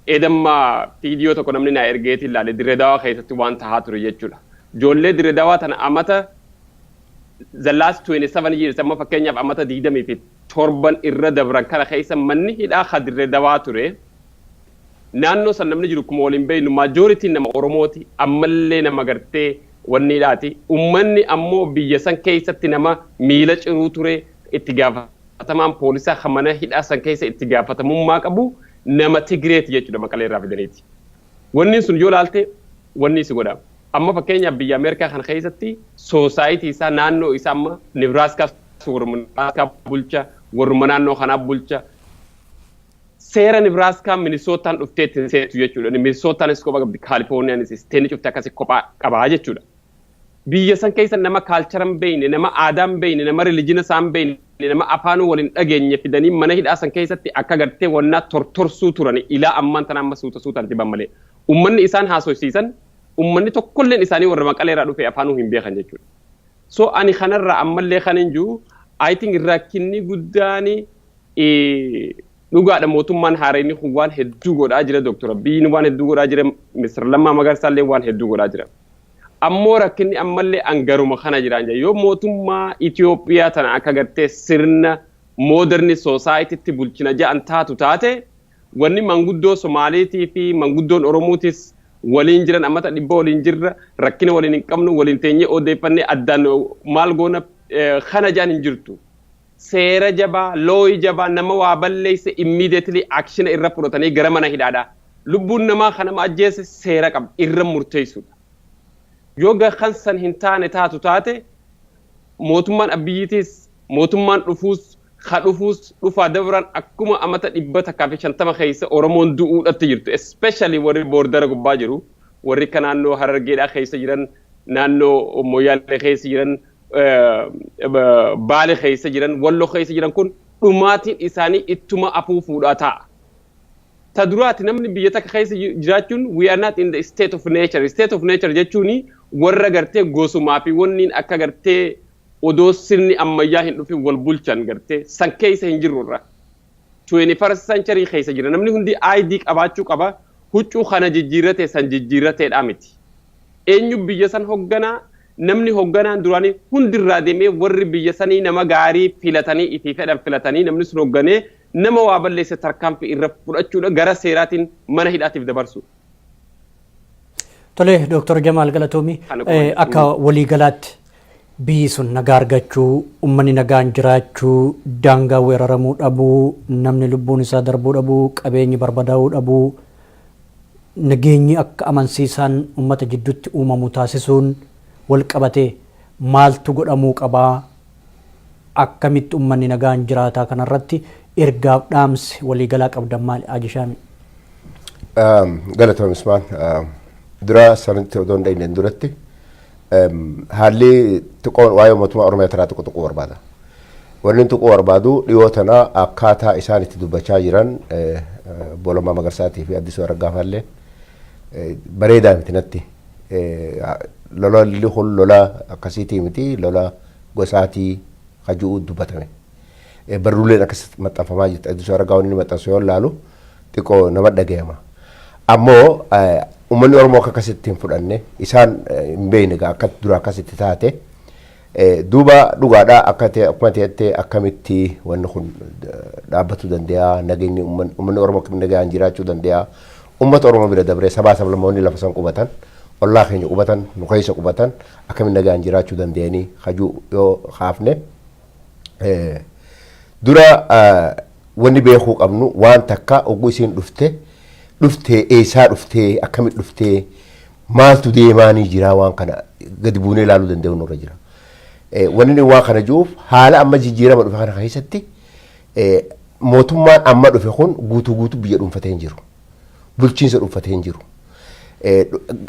Edammaa viidiyoo tokko namni naa ergeeti ilaale, Dirree Dawaa keessatti waan tahaa ture jechuudha. Ijoollee Dirree Dawaa tana amata the last 27 years, amma fakkeenyaaf amata 27 irra dabran kana keessa manni hidhaa ka Dirree Dawaa ture. Naannoo san namni jiru kuma waliin beeknu majority n nama Oromooti, ammallee nama gartee wanniidhaati. Ummanni ammoo biyya san keessatti nama miila ciruu ture. Itti gaafatamaan poolisaa kan mana hidhaa san keessa itti gaafatamummaa qabu nama Tigreeti jechuudha, Maqalee irraa fidaniiti. Wanni sun yoo laalte wanni si godha. Amma fakkeenyaaf biyya Ameerikaa kana keessatti society isaa, naannoo isaa, amma Nebraaskaa warruma Nebraaskaa bulcha, warruma naannoo kanaa bulcha. Seera Nebraaskaa Minisootaan dhuftee ittiin seetu jechuudha. Minisootaanis kophaa qabdi, Kaalifoorniyaanis isteenni cufte akkasii kophaa qabaa jechuudha. Biyya san keessa nama culture hin beekne, nama aadaa hin beekne, nama religion isaa hin beekne, nama afaanuu waliin dhageenye fidanii mana hidhaa san keessatti akka gartee wannaa tortorsuu turan ilaa ammaan tana, amma suuta suutaan diban malee. Ummanni isaan haasofsiisan, ummanni tokkolleen isaanii warra Maqalee irraa dhufe afaanuu hin beekan jechuudha. So ani kanarraa ammallee kan hin jiru, I think rakkinni guddaan dhugaadha, mootummaan haaraan kun waan hedduu godhaa jira, Dooktor Abiyyiin waan hedduu godhaa jira, Mr. Lammaa Magarsaallee waan hedduu godhaa jira. Ammoo rakkinni ammallee angaruma kana jiraan jira. Yoo mootummaa Itoophiyaa tana akka gartee sirna modern society tti bulchina ja'an taatu taate, wanni manguddoo Somaaliitii fi manguddoon Oromootis waliin jiran ammata 100 waliin jirra, rakkina waliin hin qabnu, waliin teenyee odeeffannee addaan maal goona kana ja'an hin jirtu. Seera jabaa, looyi jabaa, nama waa balleesse immediately action irra fudhatanii gara mana hidhaadha. Lubbuun namaa kan nama ajjeese seera qaba, irra murteessudha. Yoo kan san hin taane taatu taate, mootummaan Abiyyiitis mootummaan dhufuus ka dhufuus dhufaa dabran akkuma amata 150 keessa Oromoon du'uudhatti jirtu. Especially warri border gubbaa jiru, warri ka naannoo Harargeedhaa keessa jiran, naannoo Moyyaalee keessa jiran, Baale keessa jiran, Walloo keessa jiran kun dhumaatiin isaanii ittuma afuufuudhaa ta'a. Ta duraati, namni biyya takka keessa jiraachuun, we are not in the state of nature. State of nature jechuun warra gartee gosumaa fi wanniin akka gartee odoo sirni ammayyaa hin dhufin wal bulchan gartee san keessa hin jirru irra. 21st century keessa jira. Namni hundi ID qabaachuu qaba. Huccuu kana jijjiirrate san jijjiirrateedha miti. Eenyu biyya san hogganaa? Namni hogganaan duraanii hundirraa deemee warri biyya sanii nama gaarii filatanii, ifii fedhan filatanii, namni sun hogganee nama waa balleesse tarkaanfii irra fudhachuudha, gara seeraatiin mana hidhaatiif dabarsu. Tole, Dooktor Jamaal, galatoomi. Akka waliigalaatti biyyi sun nagaa argachuu, uummanni nagaan jiraachuu, daangaa weeraramuu dhabuu, namni lubbuun isaa darbuu dhabuu, qabeenyi barbadaa'uu dhabuu, nageenyi akka amansiisaan uummata jidduutti uumamu taasisuun wal qabatee maaltu godhamuu qabaa, akkamitti uummanni nagaan jiraataa, kanarratti ergaaf dhaamsi waliigalaa qabdan maali, Ajishaami? Galatoom, Ismaan. Dura sanatti odoo hin dhayineen duratti haalli xiqqoo waa'ee mootummaa Oromiyaa taraa xiqqoo tuquu barbaada. Wanni tuquu barbaadu, dhiyoo tana akkaataa isaan itti dubbachaa jiran, obbo Lammaa Magarsaatii fi Addisuu Araggaa faallee, bareedaa miti natti. Lolli kun lola akkasiitii miti, lola gosaatii kaju'uu dubbatame. Barruuleen akkas maxxanfamaa jirti. Addisuu Araggaa wanni maxxansu yoo ilaalu xiqqoo nama dhagayama. Ammoo uummanni Oromoo akka akkasitti hin fudhanne isaan hin beekne egaa akka dura akkasitti taate. Duuba dhugaadhaa akka ta'e, akkuma ta'etti, akkamitti wanni kun dhaabbatuu danda'a, nageenyi uummanni Oromoo akkamitti nagaan jiraachuu danda'a, uummata Oromoo bira dabree sabaa sablammoonni lafa san qubatan Ollaa keenya qubatan, nu keessa qubatan, akkamiin nagaan jiraachuu danda'anii hajuu yoo kaafne, dura wanni beekuu qabnu waan takka, oguu isiin dhufte dhuftee, eessaa dhuftee, akkamitti dhuftee, maaltu deemaanii jira, waan kana gadi buunee ilaaluu danda'u nurra jira. Wanni inni waan kana jiruuf, haala amma jijjiirama dhufe kana keessatti mootummaan amma dhufe kun guutuu guutuu biyya dhuunfatee hin jiru. Bulchiinsa dhuunfatee hin jiru.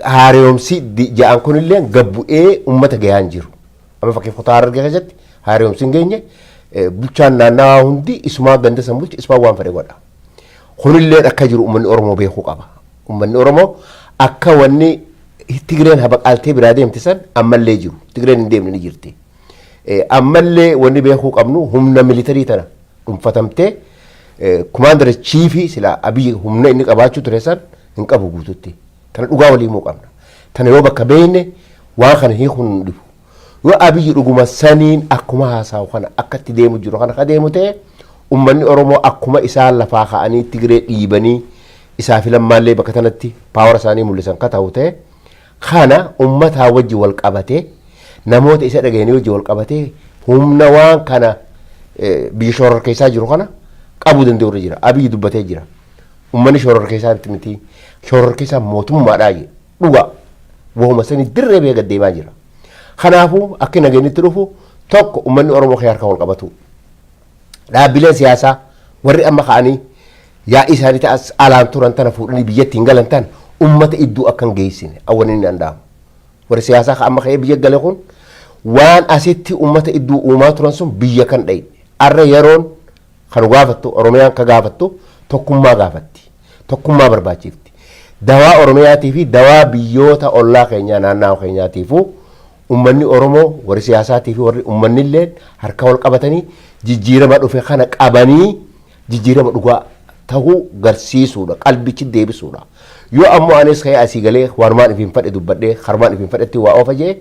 Haaromsi ja'an kunillee gabbu'ee uummata gahaa hin jiru. Amma fakkeef kutaa Harargee keessatti haaromsi hin geenye, bulchaan naannawaa hundi isumaa ganda san bulchi, isumaa waan fedhe godha. Kunillee akka jiru uummanni Oromoo beekuu qaba. Uummanni Oromoo akka wanni Tigreen habaqaaltee biraa deemte san ammallee jiru. Tigreen hin deemne, ni jirti. Ammallee wanni beekuu qabnu humna militarii tana dhuunfatamtee commander chiefii sila Abiyyi humna inni qabaachuu ture san hin qabu guututti. Tana dhugaa walii himuu qabna. Tana yoo bakka beekne waan kana hiikuun nu dhibu. Yoo Abiyyi dhuguma saniin akkuma haasa'u kana akka itti deemu jiru kana ka deemu ta'e, uummanni Oromoo akkuma isaan lafaa ka'anii Tigree dhiibanii isaa fi Lammaallee bakka tanatti power isaanii mul'isan ka ta'u ta'e, kana uummataa wajji wal qabatee, namoota isa dhageenii wajji wal qabatee, humna waan kana biyya shoror keessaa jiru kana qabuu danda'u irra jira. Abiyyi dubbatee jira. Uummanni shoror keessaa miti, shoror keessaa mootummaadhaa jedhe, dhugaa wahuma sanii dirree bee gad deemaa jira. Kanaafuu akka nageenyitti dhufu tokko uummanni Oromoo kee harka wal qabatu. Dhaabbileen siyaasaa warri amma ka'anii yaa'ii isaanii ta'as alaan turan tana fuudhanii biyyatti hin galan tana uummata iddoo akka hin geessine awwan inni danda'amu. Warri siyaasaa amma ka'ee biyya gale kun waan asitti uummata iddoo uumaa turan sun biyya kan dhayne. Arra yeroon kan gaafattu, Oromiyaan ka gaafattu tokkummaa gaafatti. Tokkummaa barbaachifti. Dawaa Oromiyaatii fi dawaa biyyoota ollaa keenyaa, naannawaa keenyaatiifuu, uummanni Oromoo warri siyaasaatii fi warri uummanni illee harka wal qabatanii jijjiirama dhufe kana qabanii jijjiirama dhugaa ta'uu garsiisuudha, qalbichi deebisuudha. Yoo ammoo anis ka'ee asii galee waanumaan ifiin fadhe dubbadhee karumaan ifiin fadhetti waa oofa jee,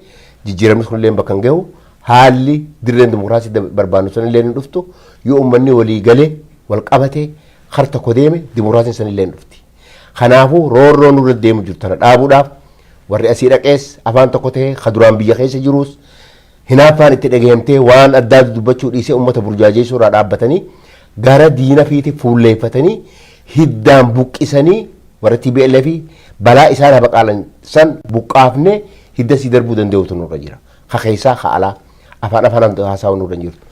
jijjiiramni sun illee bakka hin gahu, haalli dirreen dimokiraasii barbaannu sun illee hin dhuftu. Yoo uummanni walii galee wal qabatee har tokko deeme, dimokiraasiin sun illee hin dhufti. Kanaafuu roorroo nurra deemu jirtu tana dhaabuudhaaf warri asii dhaqees afaan tokko ta'ee, ka duraan biyya keessa jirus hinaaffaan itti dhageenyamtee waan addaa dubbachuu dhiisee uummata burjaajeessuu irraa dhaabbatanii gara diina fiiti fuulleeffatanii hiddaan buqqisanii warra TPLF balaa isaan habaqaalan san buqqaafnee hidda sii darbuu danda'utu nurra jira. Ka keessaa ka alaa afaan afaan haasa'uu nurra hin jirtu.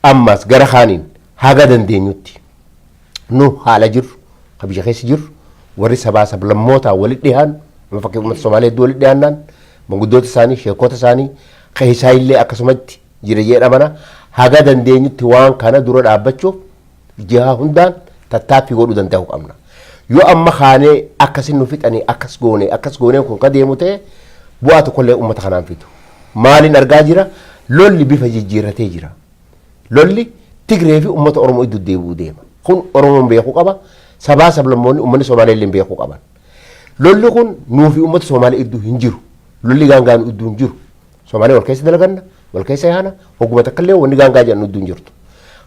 Ammas gara kaaniin haga dandeenyutti nu haala jirru, ka biyya keessa jirru, warri sabaa sablammootaa walitti dhiyaannu, amma fakkii uummata Somaalee hedduu walitti dhiyaannaan, manguddoota isaanii, sheekota isaanii keessaa illee akkasumatti jira jedhamana, haga dandeenyutti waan kana dura dhaabbachuuf jiha hundaan tattaaffii godhuu danda'uu qabna. Yoo amma kaanee akkasin nu fixanii akkas goone akkas goonee kun ka deemu ta'e, bu'aa tokkollee uummata kanaan fidu. Maaliin argaa jira? Lolli bifa jijjiirratee jira. Lolli Tigree fi uummata Oromoo iddoo deebi'uu deema. Kun Oromoon beekuu qaba. Sabaa sablammoonni uummanni Somaalee illee beekuu qaban. Lolli kun nuu fi uummata Somaalee iddoo hin jiru. Lolli gaangaa nu iddoo hin jiru. Somaalee wal keessa dalaganna, wal keessa yaana, hogguma takka illee wanni gaangaa jedhan iddoo hin jirtu.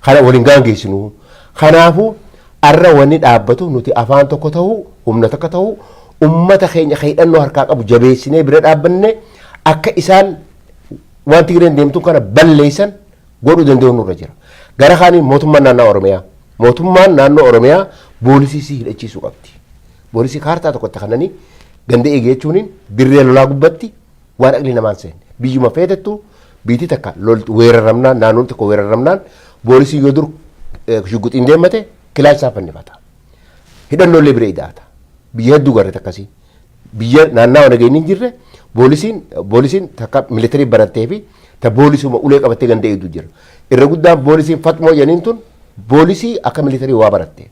Kana waliin gaangeessinu. Kanaafuu arra wanni dhaabbatu nuti afaan tokko ta'uu, humna takka ta'uu, uummata keenya hidhannoo harkaa qabu jabeessinee bira dhaabbanne akka isaan waan Tigreen deemtu kana balleessan godhuu danda'u nurra jira. Gara kaaniin mootummaan naannoo Oromiyaa. Mootummaan naannoo Oromiyaa poolisii si hidhachiisuu qabdi. Poolisii kaartaa tokkotti kananii ganda eege jechuun dirree lolaa gubbatti waan aqli namaan seenne. Biyyuma feetettu biitii takka weeraramnaan, naannoon tokko weeraramnaan, poolisii yoo dur shugguxiin deemate kilaash isaa fannifata. Hidhannoolee bira idaata. Biyya hedduu garreet akkasii. Biyya naannawa nageenyi hin jirre poolisiin takka militarii barattee fi ta poolisuma ulee qabattee ganda eegdu jira. Irra guddaan poolisiin fatmoo jedhaniin tun poolisii akka militarii waa baratte.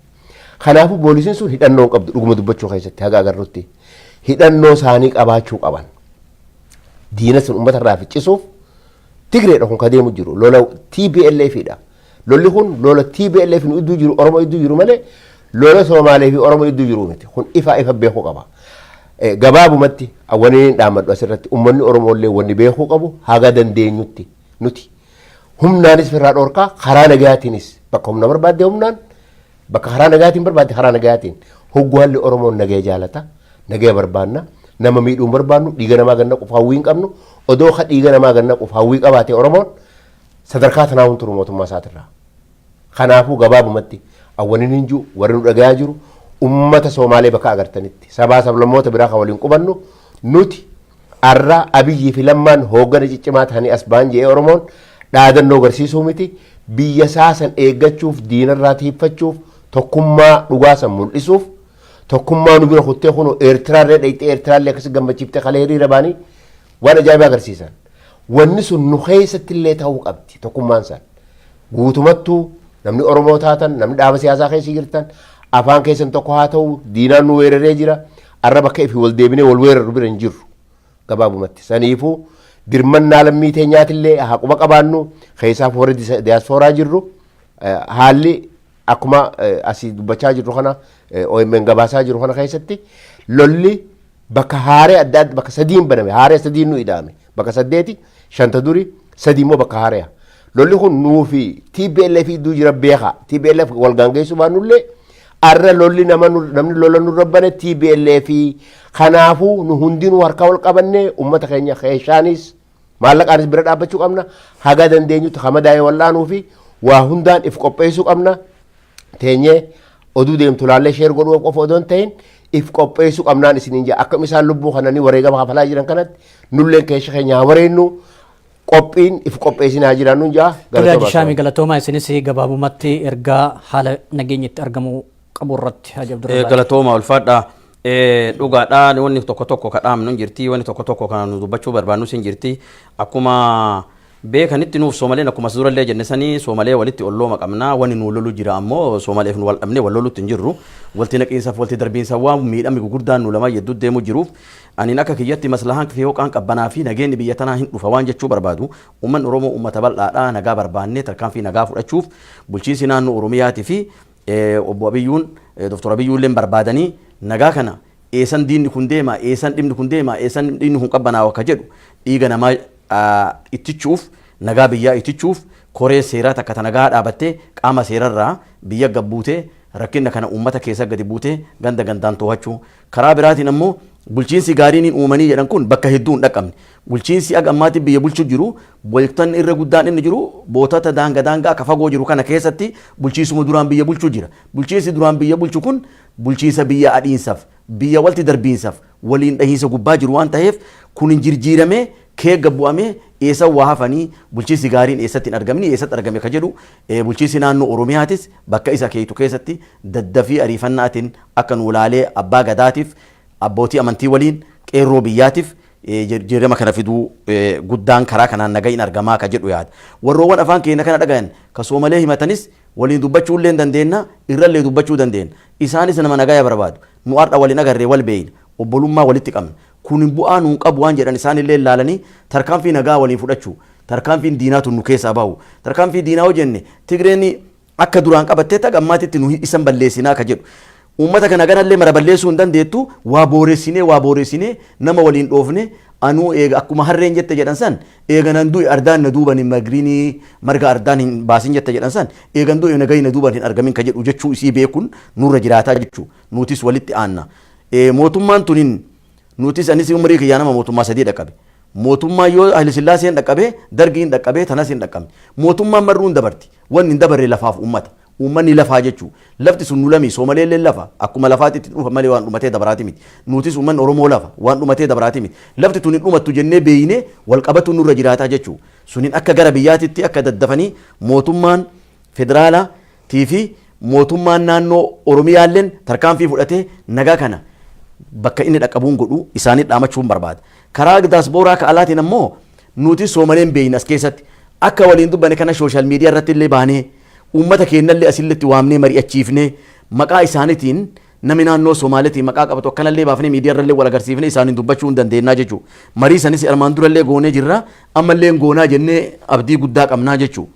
Kanaafuu poolisiin sun hidhannoo hin qabdu, dhuguma dubbachuu keessatti haga agarrutti. Hidhannoo isaanii qabaachuu qaban. Diina sun uummata irraa ficcisuuf Tigreedha kun ka deemu jiru, lola TPLF dha. Lolli kun lola TPLF nu idduu jiru, Oromoo idduu jiru malee lola Somaalee fi Oromoo idduu jiru miti. Kun ifa ifa beekuu qaba. Gabaabumatti wanni inni dhaammadhu asirratti, uummanni Oromoo illee wanni beekuu qabu, haga dandeenyutti nuti humnaanis firraa dhorkaa, karaa nagayaatiinis bakka humna barbaadde humnaan, bakka karaa nagayaatiin barbaadde karaa nagayaatiin. Hoggaalli Oromoon nagaya jaalata, nagaya barbaanna. Nama miidhuu hin barbaannu, dhiiga namaa ganna qofa hawwii hin qabnu. Odoo ka dhiiga namaa ganna qofa hawwii qabaate Oromoon sadarkaa tanaa hin turu mootummaa isaatirraa. Kanaafuu gabaabumatti awwaniin hin jiru, warri nu dhagayaa jiru, ummata Soomaalee bakka agartanitti sabaa sablammoota biraa kan waliin qubannu, nuti arra Abiyyii fi Lammaan hooggana ciccimaa ta'anii as ba'an jedhee Oromoon dhaadannoo agarsiisuu miti, biyya isaa san eeggachuuf, diinarraa tiiffachuuf, tokkummaa dhugaa san mul'isuuf, tokkummaa nu bira kuttee kun Eertiraallee dhayxee Eertiraallee akkasi gammachiiftee kalee hiriira ba'anii waan ajaa'ibaa agarsiisan. Wanni sun nu keessatti illee ta'uu qabdi tokkummaan san. Guutumattuu namni Oromoo taatan, namni dhaaba siyaasaa keessa jirtan, afaan keessan tokko haa ta'u, diinaan nu weeraree jira. Arra bakka ifi wal deebinee wal weeraru bira hin jirru. Gabaabumatti. Saniifuu dirmannaa lammii teenyaatillee haa quba qabaannu, keessaaf warri diyaaspooraa jirru haalli akkuma asii dubbachaa jirru kana, OMN gabaasaa jiru kana keessatti, lolli bakka haaree adda adda bakka sadiin baname, haaree sadiin nu ida'ame, bakka saddeeti, shanta duri, sadi immoo bakka haareya. Lolli kun nuu fi TPLF idduu jira beeka. TPLF wal gaangeessuu baannullee arra lolli nama namni lola nurra bane TPLF. Kanaafuu nu hundinuu harka wal qabannee ummata keenya keeshaanis maallaqaanis bira dhaabbachuu qabna. Haga dandeenyutti hamadaa'ee wal'aanuu fi waa hundaan if qopheessuu qabna. Teenyee oduu deemtu laallee share godhuu qofa odoo hin ta'in if qopheessuu qabnaan isiniin jaa. Akkam isaan lubbuu kananii wareegama kafalaa jiran kanatti nulleen keessa keenya haa wareennu, qophiin if qopheessinaa jiraannu jaa. Tole, Haji, galatoomaa. Isinis gabaabumatti ergaa haala nageenyi itti argamuu qabu irratti, Haji Abdurrazaaq. Galatooma, ulfaadha. Dhugaadha, wanni tokko tokko ka dhaamnu hin jirti, wanni tokko tokko kan nu dubbachuu barbaannus hin jirti. Akkuma beekanitti nuuf Soomaleen, akkuma as durallee jenne sanii, Soomalee walitti ollooma qabna. Wanni nu lolu jira ammoo Soomaleef nu wal dhabne wal lolutti hin jirru. Walti naqiinsaaf walti darbiinsa waan miidhamni gurguddaan nu lama jidduu deemu jiruuf, aniin akka kiyyatti maslahaan fi hooqaan qabbanaa fi nageenyi biyya tanaa hin dhufa waan jechuu barbaadu. Uummanni Oromoo uummata bal'aadha. Nagaa barbaannee tarkaanfii nagaa fudhachuuf bulchiinsi naannoo Oromiyaatii fi obbo Abiyyuun, Dr. Abiyyuun illee barbaadanii nagaa kana eessan diinni kun deema, eessan dhimni kun deema, eessan dhimni kun qabbanaa akka jedhu, dhiiga namaa ittichuuf, nagaa biyyaa ittichuuf koree seeraa takka ta nagaa dhaabattee qaama seerarraa biyya gabbuutee rakkina kana uummata keessa gadi buutee ganda gandaan to'achuu. Karaa biraatiin ammoo bulchiinsi gaariin hin uumanii jedhan kun bakka hedduu hin dhaqqabne. Bulchiinsi aga ammaatti biyya bulchu jiru beektan irra guddaan inni jiru bootata daanga daangaa akka fagoo jiru kana keessatti bulchiinsuma duraan biyya bulchu jira. Bulchiinsi duraan biyya bulchu kun bulchiinsa biyya adhiinsaaf, biyya walti darbiinsaaf, waliin dhahiinsa gubbaa jiru waan ta'eef, kun hin jirjiiramee keegga bu'amee eessa waa hafanii bulchiinsi gaariin eessatti hin argamni, eessatti argame ka jedhu, bulchiinsi naannoo Oromiyaatis bakka isa keeytu keessatti daddafii ariifannaatiin akka nu laalee abbaa gadaatiif, abbootii amantii waliin, qeerroo biyyaatiif jijjiirama kana fiduu guddaan karaa kanaan nagaa hin argamaa ka jedhu yaada. Warroowwan afaan keenya kana dhagayan ka Soomalee himatanis waliin dubbachuu illee dandeenya, irrallee dubbachuu dandeenya. Isaanis nama nagaya barbaadu. Nu har'a waliin agarree wal beeyna. Obbolummaa walitti qabna. Kun bu'aa nuun qabu waan jedhan isaan illee ilaalanii tarkaanfii nagaa waliin fudhachuu. Tarkaanfiin diinaa tun nu keessaa bahu. Tarkaanfii diinaa hoo jenne, Tigreen akka duraan qabattee taga ammaatitti nu isan balleessinaa ka jedhu. Uummata kana ganallee mara balleessuu hin dandeettu, waa booressinee, waa booressinee nama waliin dhoofne, anuu eega akkuma harreen jette jedhan san, eega nan du'e ardaan na duuban hin margrinii, marga ardaan hin baasin jette jedhan san, eegan du'e nagayi na duuban hin argamin ka jedhu jechuu isii beekuun nurra jiraataa jechuu. Nutis walitti aanna. Mootummaan tunin nutis, anis umrii kiyyaa nama mootummaa sadii dhaqqabe. Mootummaa yoo Haile Sillaaseen dhaqqabe, Dargiin dhaqqabe, tanas hin dhaqqabne. Mootummaan marruu hin dabarti. Wanni hin dabarre lafaaf uummata. Uummanni lafaa jechuu. Lafti sun nu lamii, Soomaleellee lafa akkuma lafaatti itti dhufa malee waan dhumatee dabaraati miti. Nutis uummanni Oromoo lafa waan dhumatee dabaraati miti. Lafti tun hin dhumattu jennee beeyne wal qabatu nurra jiraataa jechuu. Sunin akka gara biyyaatitti akka daddafanii mootummaan federaalaa fi mootummaan naannoo Oromiyaalleen tarkaanfii fudhatee nagaa kana bakka inni dhaqqabuun godhu isaanii dhaamachuun barbaada. Karaa daaspooraa ka alaatiin ammoo nuti Soomaleen beeyna as keessatti akka waliin dubbanne kana social media irratti illee baanee uummata keenyallee asilletti waamnee mari'achiifnee, maqaa isaaniitiin namni naannoo Somaaleetiin maqaa qabatu akkanallee baafnee miidiyaa irrallee wal agarsiifnee isaaniin dubbachuu hin dandeenyaa jechuudha. Marii sanis armaan durallee goonee jirra, ammallee goonaa jennee abdii guddaa qabnaa jechuudha.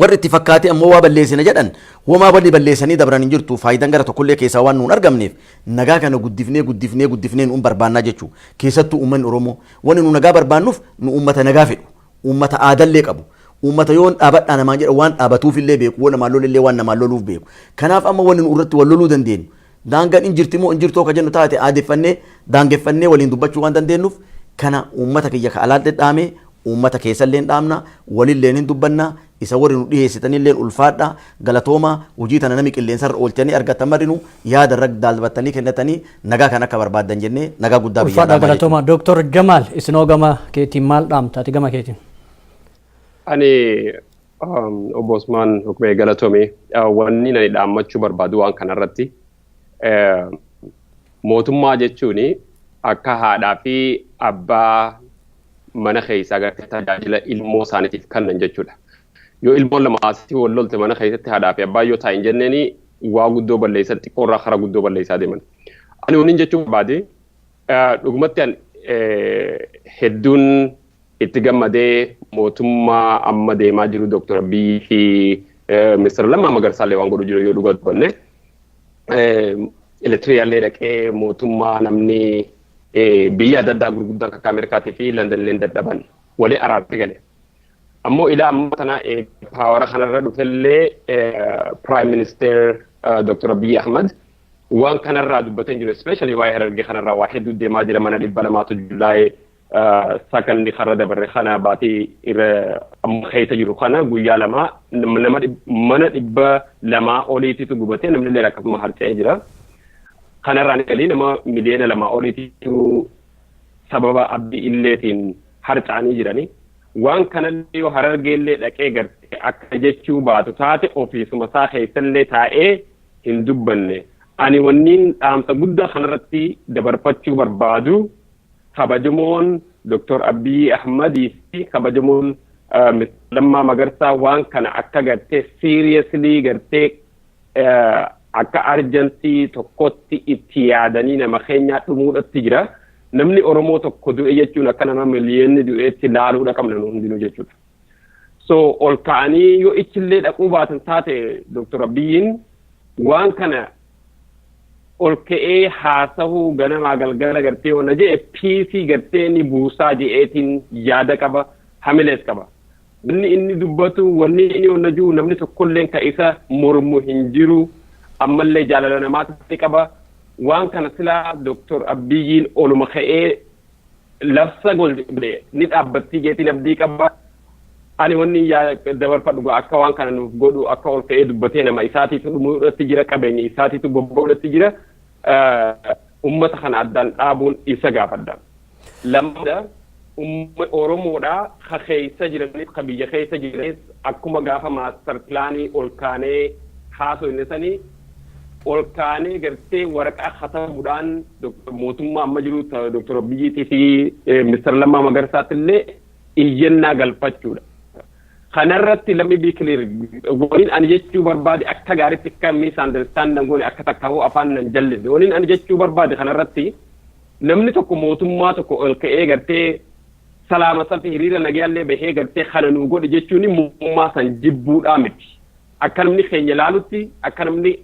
Warri itti fakkaate ammoo waa balleessina jedhan, homaa walli balleessanii dabran hin jirtu. Faayidaan gara tokkollee keessaa waan nuun argamneef, nagaa kana guddifnee guddifnee guddifnee nuun barbaannaa jechuudha. Keessattuu uummanni Oromoo wanni nu nagaa barbaannuuf, nu uummata nagaa fedhu, uummata aadallee qabu, uummata yoon dhaabadhaa namaan jedha waan dhaabatuuf illee beeku, waan namaan lolillee waan namaan loluuf beeku. Kanaaf amma wanni nu irratti wal loluu dandeenyu Daangaan hin jirti moo hin jirtu akka jennu taate, aadeffannee daangeffannee waliin dubbachuu waan dandeenyuuf, kana uummata kiyya ka alaallee dhaame, uummata keessallee hin dhaamna, walillee hin dubbanna. Isa warri nu dhiyeessitanillee ulfaadha, galatooma. Hojii tana nami qilleensarra oolchanii argatan marinu yaada irra daalbattanii kennatanii nagaa kan akka barbaaddan jennee nagaa guddaa biyyaa Ulfaadha. dhaamaa. Galatooma. Dooktor Jamaal, isinoo gama keetiin maal dhaamta ati gama keetiin? Ani, obbo Usmaan Hukmee, galatoome. Wanni ani dhaammachuu barbaadu waan kanarratti, mootummaa jechuun akka haadhaa fi abbaa mana keessaa gartee tajaajila ilmoo isaaniitiif kennan jechuudha. Yoo ilmoon lama asitti wal lolte mana keessatti, haadhaa fi abbaa yoo taa'in jenneeni, waa guddoo balleessan, xiqqoorraa karaa guddoo balleessaa deeman. Ani wanni jechuu barbaade, dhugumatti ani hedduun itti gammadee mootummaa amma deemaa jiru, Dr. Abiy fi Mr. Lammaa Magarsaallee waan godhu jiru yoo dhugaa dubbanne. Elektiriyaallee dhaqee mootummaa namni biyya adda addaa gurguddaan akka Ameerikaatii fi Londonillee dadhaban walii araarti gale. Ammoo ilaa amma tana power kanarra dhufellee Prime Minister Dr. Abiy Ahmad waan kanarraa dubbatee jiru, especially waa'ee Harargee kanarraa. Waa hedduu deemaa jira. Mana 200tu July 2 karra dabarre kana, baatii irra amma keessa jiru kana, guyyaa 2 nama mana 200 oliititu gubatee, namni illee akkasuma harca'ee jira. Kanarraan galii nama miliyoona 2 oliititu sababa Abdii Illeetiin harca'anii jirani. Waan kanallee yoo Harargeellee dhaqee gartee akka jechuu baatu taate, ofiisuma isaa keessallee taa'ee hin dubbanne. Ani wanniin dhaamsa guddaa kanarratti dabarfachuu barbaadu, kabajamoon Dr. Abiy Ahmadii fi kabajamoon Mr. Lammaa Magarsaa waan kana akka gartee seriously gartee akka urgency tokkotti itti yaadanii, nama keenyaa dhumuudhatti jira. Namni Oromoo tokko du'e jechuun akka nama miliyoonni du'eetti laaluudha qabna nu hundinuu jechuudha. So ol ka'anii yoo ichillee dhaquu baatan taate, Dr. Abiyyiin waan kana ol ka'ee haasahuu ganamaa galgala gartee onna jee peace gartee ni buusaa je'eetiin yaada qaba, hamilees qaba. Wanni inni dubbatu, wanni inni onna jiru, namni tokkolleen ka isa mormu hin jiru, ammallee jaalala namaatti qaba. Waan kana silaa Dr. Abiyyiin oluma ka'ee labsa godhe ni dhaabbattii jeetiin abdii qaba. Ani wanni dabarfadhu, akka waan kana nuuf godhu, akka ol ka'ee dubbatee, nama isaatiitu dhumuudhatti jira, qabeenya isaatiitu bobba'uudhatti jira. Ummata kana addaan dhaabuun isa gaafadha. Lammaffaa, ummata Oromoodhaa ka keessa jiranis ka biyya keessa jiranis, akkuma gaafa master plan ol kaanee haasofne sanii, ol kaanee gartee waraqaa katabuudhaan mootummaa amma jiru, Dr. Abiyyiitii fi Mr. Lammaa Magarsaatti illee iyyannaa galfachuudha. Kanarratti lammi be clear, waliin ani jechuu barbaade, akka gaariitti akka misunderstand goone, akka takkahuu afaan nan jallise, waliin ani jechuu barbaade kanarratti, namni tokko mootummaa tokko ol ka'ee gartee salaama salfi hiriira nagayaallee bahee gartee kana nuu godhe jechuun mootummaa san jibbuudhaa miti. Akka namni keenya ilaalutti, akka namni